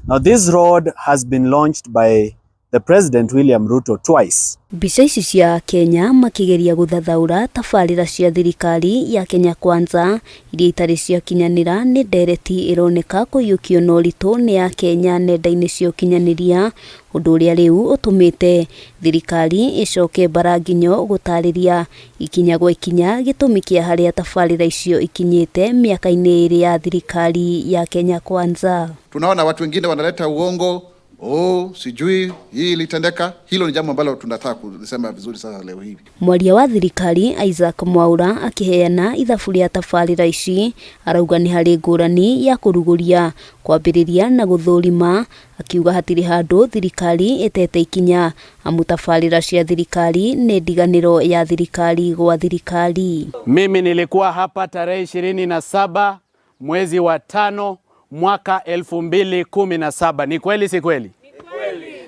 Now, this road has been launched by the President William Ruto twice. Mbica ici cia Kenya makĩgeria gũthathaũra tabarĩra cia thirikari ya Kenya Kwanza iria itarĩ ciakinyanĩra nĩ ndereti ĩroneka kũiyũkio na ũritũ nĩ akenya nenda-inĩ cia ũkinyanĩria, ũndũ ũrĩa rĩu ũtũmĩte thirikari ĩcoke mbaranginyo gũtarĩria ikinya gwa ikinya gĩtũmi kĩa harĩa tabarĩra icio ikinyĩte mĩaka-inĩ ĩrĩ ya thirikari ya Kenya Kwanza. Tunaona watu wengine wanaleta uongo, oh, sijui hii ilitendeka. Hilo ni jambo ambalo tunataka kusema vizuri sasa leo hii. Mwaria wa thirikari Isaac Mwaura akĩheana ithabu rĩa tabarĩra ici arauga nĩ harĩ ngũrani ya kũrugũria, kwambĩrĩria na gũthũrima, akiuga hatirĩ handũ thirikari ĩtete ikinya amu tabarĩra cia thirikari nĩ ndiganĩro ya thirikari gwa thirikari. Mimi nilikuwa hapa tarehe 27 mwezi wa 5 mwaka 2017. Ni kweli si kweli?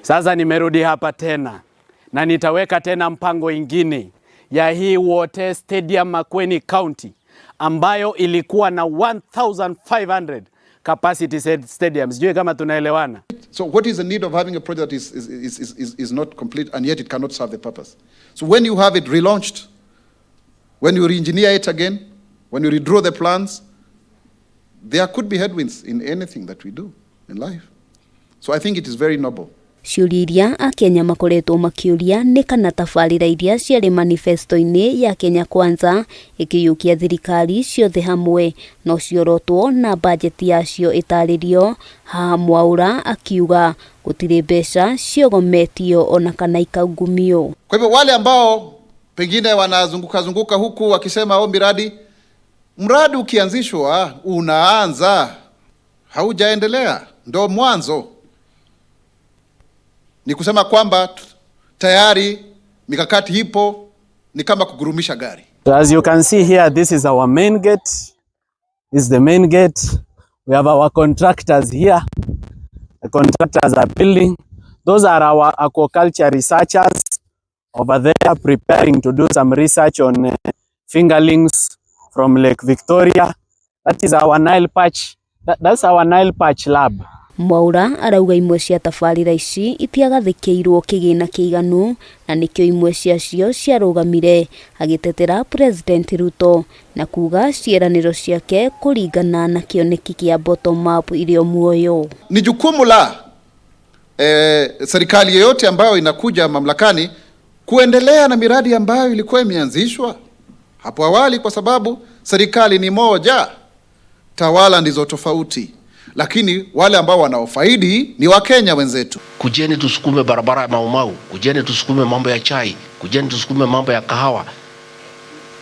Sasa nimerudi hapa tena na nitaweka tena mpango ingine ya hii Wote Stadium Makueni County ambayo ilikuwa na 1500 capacity stadium. Sijui kama tunaelewana. So what is the need of having a project that is not complete and yet it cannot serve the purpose? So when you have it relaunched, when you re-engineer it again, when you redraw the plans, there could be headwinds in anything that we do in life. So I think it is very noble. Ciũria iria akenya makoretwo makĩũria nĩ kana tabarĩra iria ciarĩ manifesto-inĩ ya Kenya Kwanza ĩkĩiyũkia thirikari ciothe hamwe no ciorotwo na bajeti yacio ĩtarĩrio. Haha Mwaura akiuga gũtirĩ mbeca ciogometio ona kana ikaungumio. Kwa hivyo wale ambao pengine wanazunguka zunguka huku wakisema oh, miradi, mradi ukianzishwa unaanza, haujaendelea, ndo mwanzo. Ni kusema kwamba tayari mikakati ipo, ni kama kugurumisha gari. So as you can see here, this is our main gate. This is the main gate. We have our contractors here. The contractors are building. Those are our aquaculture researchers over there preparing to do some research on fingerlings from Lake Victoria. That is our Nile Perch. That's our Nile Perch lab. Mwaura arauga imwe cia tabarĩra ici itiagathĩkĩirwo kĩgĩna kĩiganu na nĩkĩo imwe ciacio ciarũgamire, agĩtetera President Ruto na kuga ciĩranĩro ciake kũringana na kĩoneki kĩa bottom up irĩ o muoyo. Ni jukumu la serikali yoyote ambayo inakuja mamlakani kuendelea na miradi ambayo ilikuwa imeanzishwa hapo awali, kwa sababu serikali ni moja, tawala ndizo tofauti, lakini wale ambao wanaofaidi ni Wakenya wenzetu. Kujeni tusukume barabara ya Mau Mau, kujeni tusukume mambo ya chai, kujeni tusukume mambo ya kahawa.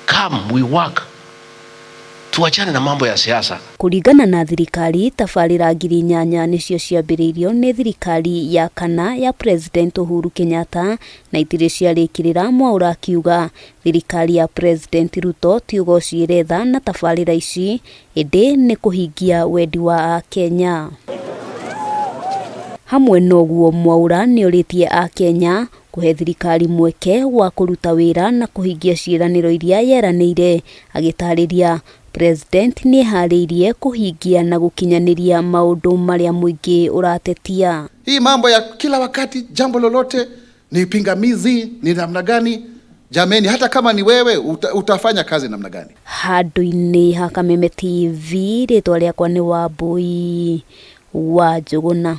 Come we work. Tuachane na mambo ya siasa. Kũringana na thirikari, tabarĩra 8,000 nĩcio ciambĩrĩirio nĩ thirikari ya kana ya President Uhuru Kenyatta na itirĩ ciarĩkĩrĩra. Mwaura akiuga thirikari ya President Ruto ti ũgoci ĩretha na tabarĩra ici ĩndĩ nĩ kũhingia wendi wa akenya. Hamwe na ũguo, Mwaura nĩorĩtie akenya kũhe thirikari mweke wa kũruta wĩra na kũhingia ciĩranĩro iria yeranĩire, agĩtarĩria President nĩeharĩirie kũhingia na gũkinyanĩria maũndũ marĩa mũingĩ ũratetia. Hii mambo ya kila wakati jambo lolote ni pingamizi, ni namna gani? Jameni, hata kama ni wewe utafanya kazi namna gani? Handũ-inĩ ha Kameme TV, rĩtwa rĩakwa nĩ Wambui wa Njũgũna.